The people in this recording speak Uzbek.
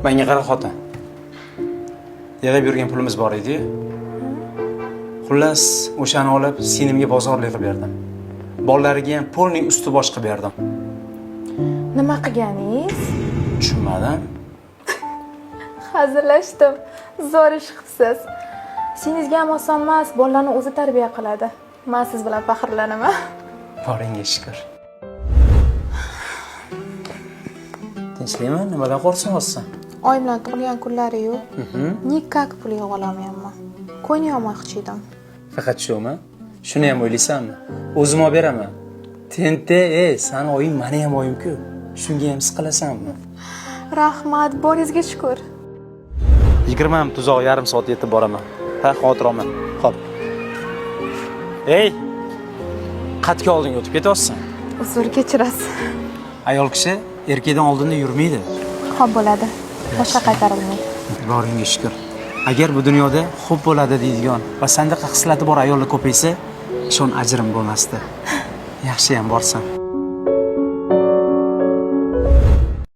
Menga qara, xotin. Yig'ib yurgan pulimiz bor edi-yu. Xullas, o'shani olib singlimga bozorlik qilib berdim. Bolalariga ham полный usti bosh qilib berdim. Nima qilganingiz? Tushunmadim. Hazillashdim. Zo'r ish qilibsiz. Singlingizga ham oson emas, bolalarni o'zi tarbiya qiladi. Men siz bilan faxrlanaman. Boringga shukur. Tinchlikmi? Nimadan qo'rqyapsan? Oyim bilan tug'ilgan kunlari-yu, nikak pul yig'a olmayapman. Ko'ngli olmoqchi edim. Faqat shumi? Shuni ham o'ylaysanmi? O'zim olib beraman. Tente, ey, sani oying mani ham oyim-ku. Shunga ham siqilasanmi? Rahmat, boringizga shukur. 20 minut uzoq, yarim soat yetib boraman. Ha, xavotir olma. Xo'p. Ey! Qatga oldinga o'tib ketyapsan. Uzr, kechirasiz. Ayol kishi erkakdan oldinda yurmaydi. Xo'p bo'ladi. Boshqa qaytarilmaydi. Boringga shukur. Agar bu dunyoda xo'p bo'ladi deydigan va sandaqa xislati bor ayollar ko'paysa, ishon ajrim bo'lmasdi. Yaxshi ham borsan.